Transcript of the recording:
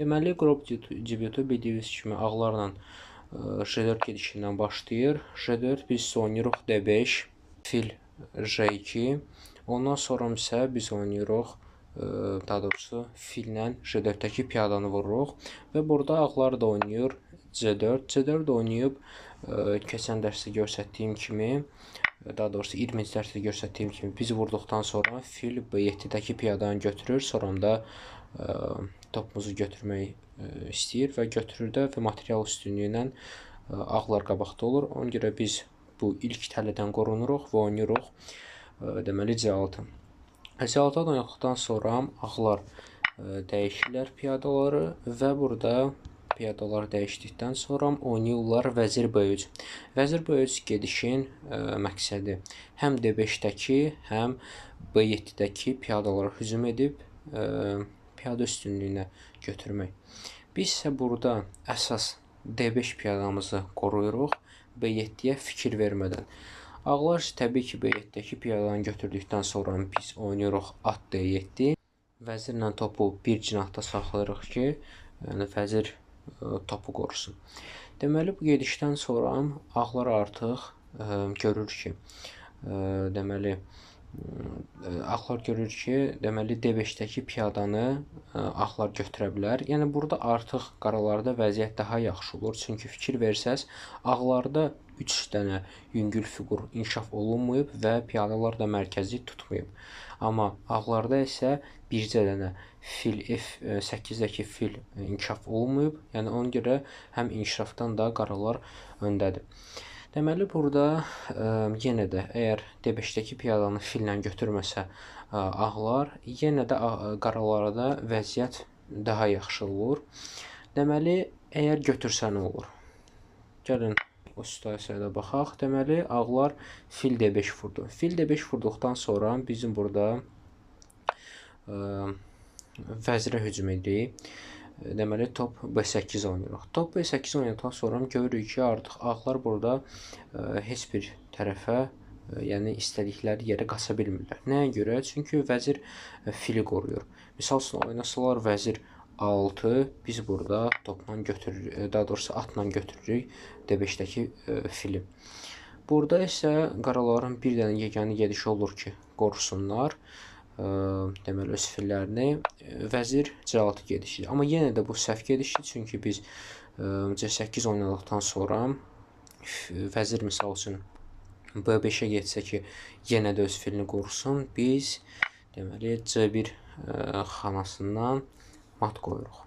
Deməli, Qrop debutu bildiyiniz kimi ağlarla J4 gedişindən başlayır. J4 biz oynayırıq D5, fil J2. Ondan sonra isə biz oynayırıq, daha doğrusu fillə J4-dəki piyadanı vururuq və burada ağlar da oynayır C4. C4 oynayıb keçən dərsdə göstərdiyim kimi, daha doğrusu 20-ci dərsdə göstərdiyim kimi biz vurduqdan sonra fil B7-dəki piyadanı götürür, sonra da topumuzu götürmək istəyir və götürür də və material üstünlüyü ilə ağlar qabaqda olur. Ona görə biz bu ilk tələdən qorunuruq və oynayırıq. Deməli C6. C6-dan oynadıqdan sonra ağlar dəyişirlər piyadaları və burada piyadaları dəyişdikdən sonra oynayırlar vəzir B3. Vəzir B3 gedişin məqsədi həm D5-dəki, həm B7-dəki piyadalara hücum edib piyada üstünlüyünə götürmək. Biz isə burada əsas D5 piyadamızı qoruyuruq B7-yə fikir vermədən. Ağlar təbii ki, B7-dəki piyadanı götürdükdən sonra biz oynayırıq at D7. Vəzirlə topu bir cinahda saxlayırıq ki, yəni vəzir topu qorusun. Deməli, bu gedişdən sonra ağlar artıq görür ki, deməli, ağlar görür ki, deməli D5-dəki piyadanı ağlar götürə bilər. Yəni burada artıq qaralarda vəziyyət daha yaxşı olur. Çünki fikir versəz, ağlarda 3 dənə yüngül fiqur inkişaf olunmayıb və piyadalar da mərkəzi tutmayıb. Amma ağlarda isə bircə dənə fil F8-dəki fil inkişaf olunmayıb. Yəni ona görə həm inkişafdan da qaralar öndədir. Deməli, burada yenə də əgər D5-dəki piyadanı fillə götürməsə ağlar, yenə də qaralarda vəziyyət daha yaxşı olur. Deməli, əgər götürsə nə olur? Gəlin o situasiyaya da baxaq. Deməli, ağlar fil D5 vurdu. Fil D5 vurduqdan sonra bizim burada vəzirə hücum edirik. Deməli, top B8 oynayırıq. Top B8 oynadıqdan sonra görürük ki, artıq ağlar burada heç bir tərəfə, yəni istədikləri yerə qaça bilmirlər. Nəyə görə? Çünki vəzir fili qoruyur. Misal üçün, oynasalar vəzir A6, biz burada topla götürürük, daha doğrusu atla götürürük D5-dəki fili. Burada isə qaraların bir dənə yeganə gedişi olur ki, qorusunlar. Deməli, öz fillərini vəzir C6 gedişidir. Amma yenə də bu səhv gedişdir, çünki biz C8 oynadıqdan sonra vəzir misal üçün B5-ə getsə ki, yenə də öz filini qorusun, biz deməli C1 xanasından mat qoyuruq.